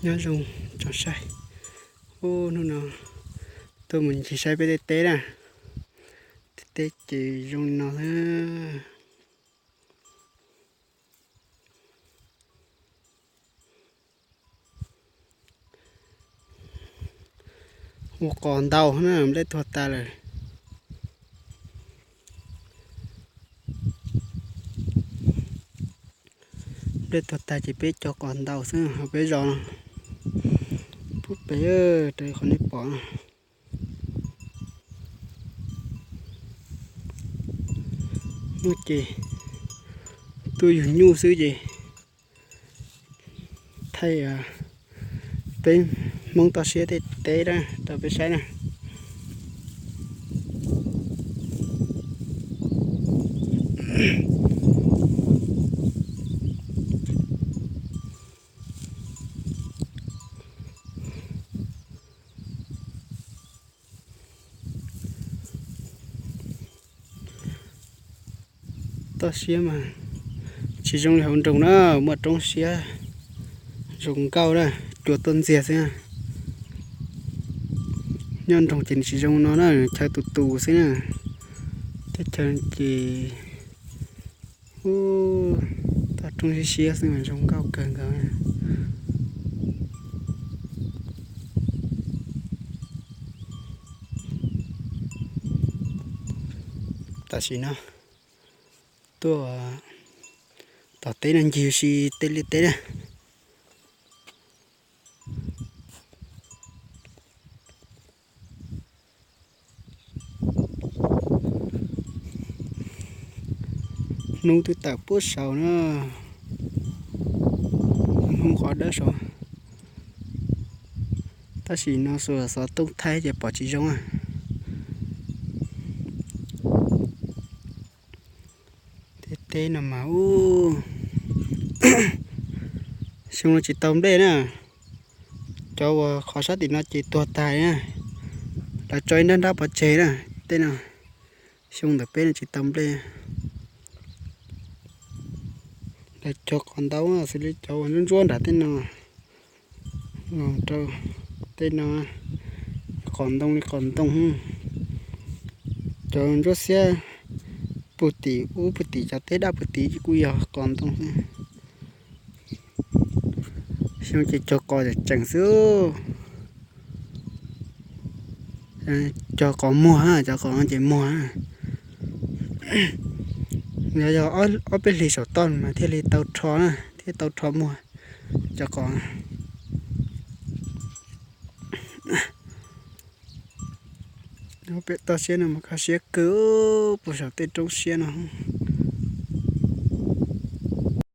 Nyob zoo tsoom saib, hnub no tuaj mus ncig saib peb tej teb na. Tej teb ces zoo li no xwb. Ua qos ntau na, nplej tuag tag lawm. Nplej tuag tag ces peb cog qos ntau xwb hauv peb zos no. Pub pem rau qhov nej pom no. Hnub ces tuaj yug nyuj xwb ces thaij peb Hmoob toj siab tej teb na rau peb saib na. Toj siab mas tsis zoo li hauv nroog na, muaj roob siab zoo nkauj na, cua tuaj ntxiag xwb. Nyob nroog ces nws tsis zoo no na, chaw tus tus xwb na. Teb chaws ces toj roob siab siab xwb mas zoo nkauj kawg nkaus. Tam sim no tuaj tom teb no ncig si tej liaj teb na. Hnub twb tawm puag saud na, hnub qhov dawb saud. Tab sis no xuas xov tooj thaij ces pom tsis zoo. Tej teb no mas ub, xyoo no tsis tau nplej na. Cov uas qhov sab tim no ces tuag tag na, lawv tso ib nrab nrab pov tseg na. Tej no xyoo ntawm peb no tsis tau nplej. Lawv cog qos ntau xws li cov uas ntsuab ntsuab nram tej no, rau tej no, qos ntoo li qos ntoo. Cov ntsuab xiab puag tim ub puag tim cov teb daj puag tim kuj yog qos ntoo xwb. Xyoo ces cog qos tseem xwb. Cog qos muag, cov qos no ces muag. Yog, yog ob peb hlis saum toj mas thiaj li tau rho na, thiaj tau rho muag cov qos. Pem toj siab no mas kho siab kawg, puag saum tej roob siab no.